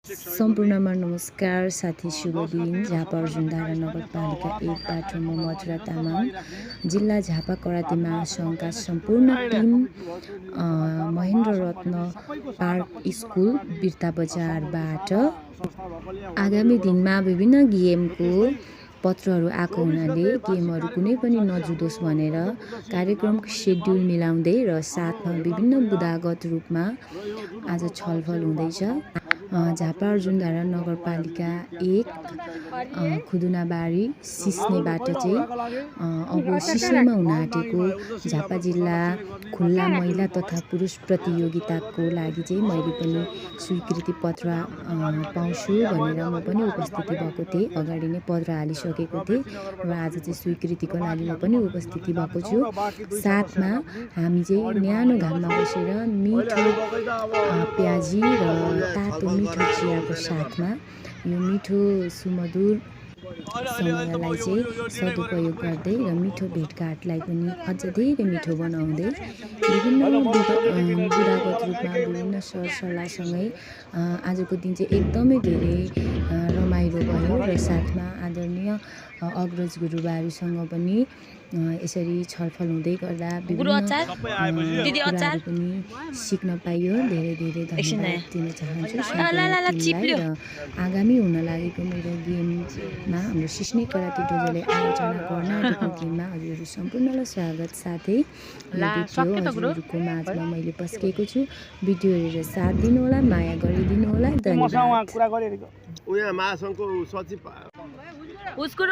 सम्पूर्णमा नमस्कार साथी, शुभ दिन। झापा अर्जुनधारा नगरपालिका 1बाट म मधुरा तामाङ, जिल्ला झापा कराते महासङ्घका सम्पूर्ण टिम महेन्द्र रत्न पार्क स्कुल बिर्ता बजारबाट आगामी दिनमा विभिन्न गेमको पत्रहरू आएको हुनाले गेमहरू कुनै पनि नजुदोस् भनेर कार्यक्रमको सेड्युल मिलाउँदै र साथमा विभिन्न बुदागत रूपमा आज छलफल हुँदैछ। झापा अर्जुनधारा नगरपालिका 1 खुदुनाबारी सिस्नेबाट चाहिँ अब सिस्नेमा हुन आँटेको झापा जिल्ला खुल्ला महिला तथा पुरुष प्रतियोगिताको लागि चाहिँ मैले पनि स्वीकृति पत्र पाउँछु भनेर म पनि उपस्थिति भएको थिएँ। अगाडि नै पत्र हालिसकेको थिएँ र आज चाहिँ स्वीकृतिको लागि म पनि उपस्थिति भएको छु। साथमा हामी चाहिँ न्यानो घाममा बसेर मिठो प्याजी र तातो मिठो चियाको साथमा यो मिठो सुमधुर समयलाई चाहिँ सदुपयोग गर्दै र मिठो भेटघाटलाई पनि अझ धेरै मिठो बनाउँदै विभिन्न बुदागत रूपमा विभिन्न सरसल्लाहसँगै आजको दिन चाहिँ एकदमै धेरै रमाइलो भयो र साथमा आदरणीय अग्रज गुरुबाहरूसँग पनि यसरी छलफल हुँदै गर्दा विभिन्न कुराहरू पनि सिक्न पाइयो। धेरै धेरै धन्यवाद दिन चाहन्छु टिमलाई र आगामी हुन लागेको मेरो गेममा हाम्रो सिस्ने कराते डोजोले आयोजना गर्न आँटेको गेममा हजुरहरू सम्पूर्णलाई स्वागत। साथै यो भिडियो हजुरहरूको माझमा मैले पस्केको छु। भिडियो हेरेर साथ दिनुहोला, माया गरिदिनु होला। धन्यवाद। उसको